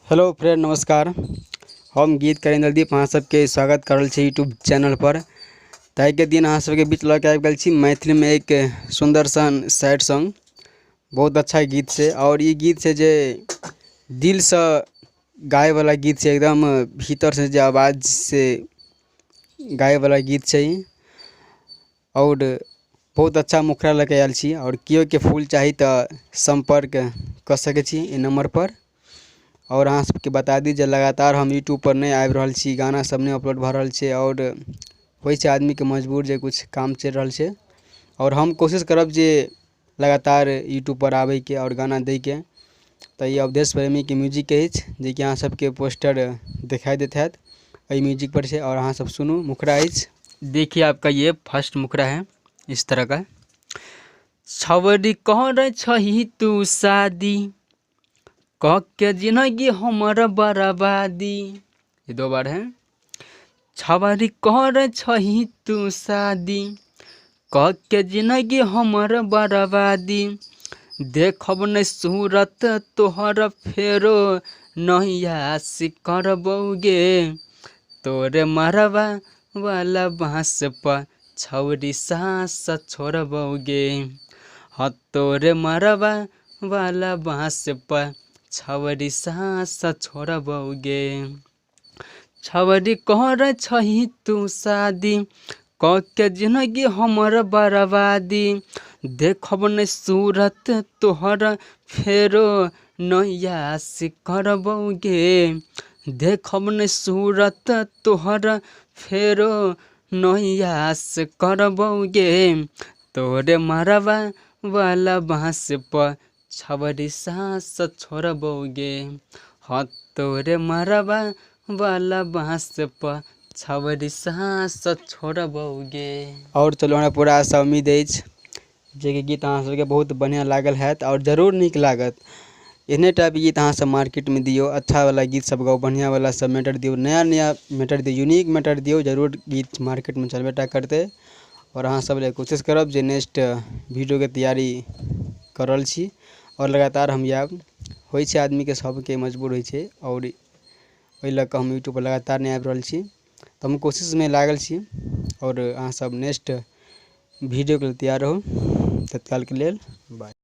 Hello friend, नमस्कार। हम गीत दीप अहाँ सबके स्वागत कऽ रहल छी यूट्यूब चैनल पर। तऽ आइके दिन अहाँ सबके बीच लऽ के आबि गेल छी मैथिलीमे एक सुन्दर सन सैड सॉन्ग। बहुत अच्छा गीत छै आओर ई गीत छै जे दिलसँ गाबैवला गीत छै, एकदम भीतरसँ जे आवाज से गाबैवला गीत छै ई। आओर बहुत अच्छा मुखड़ा लऽ कऽ आयल छी। आओर केओके फूल चाही तऽ सम्पर्क कऽ सकै छी एहि नम्बरपर। आओर अहाँ सबके बता दी जे लगातार हम यूट्यूबपर नहि आबि रहल छी, गाना सब नहि अपलोड भऽ रहल छै। आओर होइ छै आदमीके मजबूर जे किछु काम चलि रहल छै। आओर हम कोशिश करब जे लगातार यूट्यूबपर आबैके आओर गाना दैके। तऽ ई अवधेश प्रेमीके म्यूजिक अछि, जेकि अहाँ सबके पोस्टर देखाइ दैत हैत, एहि म्यूजिकपर छै। आओर अहाँ सब सुनू, मुखड़ा अछि। देखिए, आपका ये फर्स्ट मुखड़ा है इस तरह का। छवरी कर छही तू शादी, कह के जिंदगी हमर बर्बादी। ये दो बार है। छवरी कर छही तू शादी, कह के जिंदगी हमर बर्बादी। देखब नहि सूरत तोहर फेरो नहीं आस करबौगे। तोरे मरबा वाला बाँस पर छौरी साँस छोड़बौगे। हाँ, तोरे मरबा वाला बाँस पर छौरी साँस छोड़बौगे। छौरी कर छही तू शादी, कऽ के जिंदगी हमर बर्बादी। देखब नहि सूरत तोहर फेरो नहीं आस करबौगे। देखब नहि सूरत तोहर फेरो नहीं आस करबौगे। तोरे मरबा वाला बाँस पर छवरी साँस छोड़बौगे। हाँ, तोरे मरबा वाला बाँस पर छवरी साँस छोड़बौगे। आओर चलू, हमरा पूरा आशा उम्मीद अछि जेकि गीत अहाँ सबके बहुत बढ़िआँ लागल हैत आओर जरूर नीक लागत। एहने टाइपके गीत अहाँ सब मार्केटमे दियौ। अच्छा वला गीत सब गाउ, बढ़िआँ वला सब मैटर दियौ, नया नया मैटर दियौ, यूनिक मैटर दियौ। जरूर गीत मार्केटमे चलबे टा करतै। आओर अहाँ सब लए कोशिश करब जे नेक्स्ट वीडियोके तैयारी कऽ रहल छी आओर लगातार हम आयब। होइ छै आदमीके, सबके मजबूर होइ छै आओर ओहि लऽ कऽ हम यूट्यूबपर लगातार नहि आबि रहल छी। तऽ हम कोशिशमे लागल छी आओर अहाँ सब नेक्स्ट वीडियोके लेल तैयार रहू। तत्कालके लेल बाय।